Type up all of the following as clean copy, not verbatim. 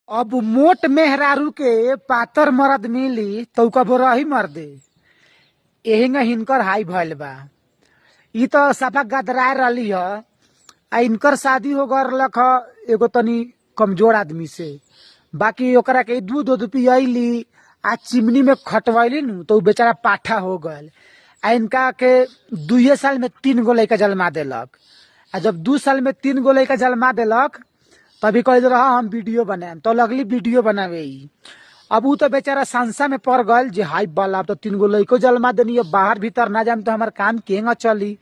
अब मोट मेहरारू के पातर मरद मिली त उ कबो रही मर्दे। एहिंगा हिनकर हाई भइल बा। इ त सफा गदराए रहली ह आ इनकर शादी हो गयल रहलक ह एगो तनी कमजोर आदमी से। बाकी ओकरा के दूध उध पियली आ चिमनी में खटवैली नु त उ बेचारा पाठा हो गयल आ इनका के दुइये साल में तीन गो लइका जन्मा देलक आ जब 2 साल में 3 गो लइका जन्मा देलक तभी कहले रहा हम वीडियो बनाएम तो लगली वीडियो बनावे ई। अब उ तो बेचारा संसा में पड़ गल जे हाई बाल अब तो 3 गो लइको जन्मा देनी, अब बाहर भीतर ना जाम तो हमार काम केंगा चली,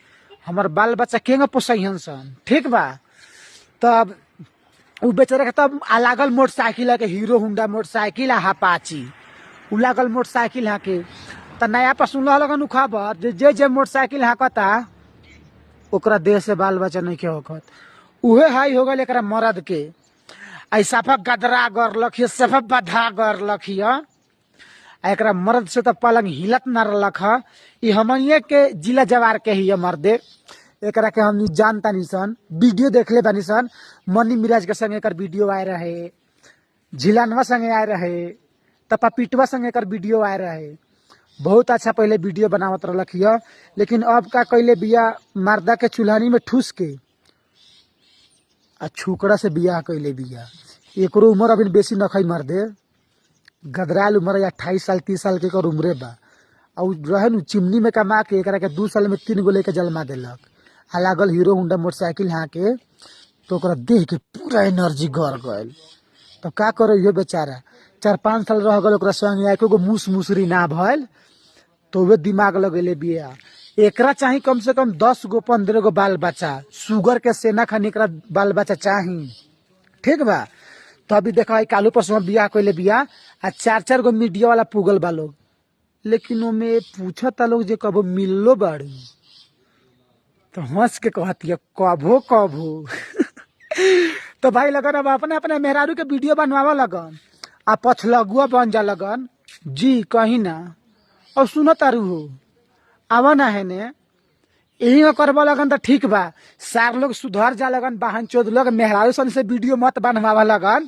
हमार बाल बच्चा केंगा पोसैहन सन। ठीक बा, तब उ बेचारा के तब आ लागल मोटरसाइकिल के हीरो होंडा मोटरसाइकिल आ अपाची उ लागल मोटरसाइकिल हाके। त नया पर सुनल लगन उ खबर जे जे जे मोटरसाइकिल हाकता ओकरा देह से बाल बच्चा नहीं के होखत। उहे हाई हो गल एकरा मरद के। आई सफा गदरा गरलक हिय, सफा बधा गरलक हिय। आ एकरा मरद से तो पलंग हिलत न रहलक ह। ई हमनिए के जिला जवार के हिय मर्दे। एकरा के हमनी जानता नी सन, वीडियो देखले बानी सन। मनी मिराज के संग एकर वीडियो आए रहे, झिलानवा संगे आए रहे, तपा पिटवा संगे एकर वीडियो आए रहे। बहुत अच्छा पहले वीडियो बनावत रहलक हिय, लेकिन अब का कैले बिया मर्दा के चूल्हानी में ठूस के आ छुकड़ा से बियाह कैले बिया। एकरो उम्र अभी बेसी नखई मर्दे, गदरायल उम्र 28 साल 30 साल के एकर उम्रे बा। आ उ रहे नु चिमनी में कमा के एकरा के 2 साल में 3 गो लेके जन्मा देलक आ लागल हीरो होंडा मोटरसाइकिल हाँके तो ओकरा देह के पूरा एनर्जी गड़ गयल। तब का करे इहो बेचारा, 4-5 साल रह गल ओकरा संग, एको गो मूस मुसरी ना भइल तो वे दिमाग लगेले बिया। एकरा चाही कम से कम 10 गो 15 गो बाल बच्चा, सुगर के सेना खानी एकरा बाल बच्चा चाही। ठीक बा, तो अभी देखा कालू परसों बियाह कैले बिया आ 4-4 गो मीडिया वाला पुगल बा लोग, लेकिन ओमे पूछता लोग जे कबो मिललो बाड़ी तो हंस के कहती है कबो कबो। तो भाई लगन अब अपने अपने मेहरारू के वीडियो बनवावा लगन आ पछलगुआ बन जा लगन जी कहीं ना। और सुनो तारू हो आवा ना है ने यही करवा लगन तो ठीक बा, सार लोग सुधर जा लगन, वाहन चोद लोग मेहरारू सन से वीडियो मत बनवावा लगन,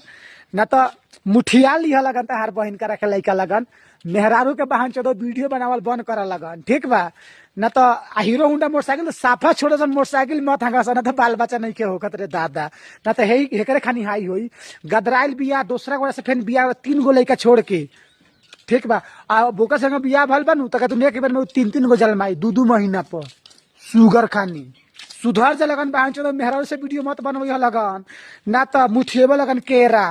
ना तो मुठिया लिह लगन तहार बहन करा के लइका लगन मेहरारू के वाहन चोदो वीडियो बनावल बंद करा लगन। ठीक बा, ना तो हीरो होंडा मोटरसाइकिल तो साफा छोड़ो सन, मोटरसाइकिल मत हंगा सन, ना तो बाल बच्चा नहीं के होखत रे दादा, ना तो हे हेकरे खानी हाई होई। गदराइल बिया दूसरा गोड़ा से फेन बिया 3 गो लइका छोड़ के। ठीक बा, आ बोका संग बिया भल बनू त तू एक बेर में 3-3 गो जलमाई 2-2 महीना पर सुगर खानी। सुधर जा लगन बहन चोद मेहरारू से वीडियो मत बनवई लगन, ना तो मुठिएबे लगन केरा।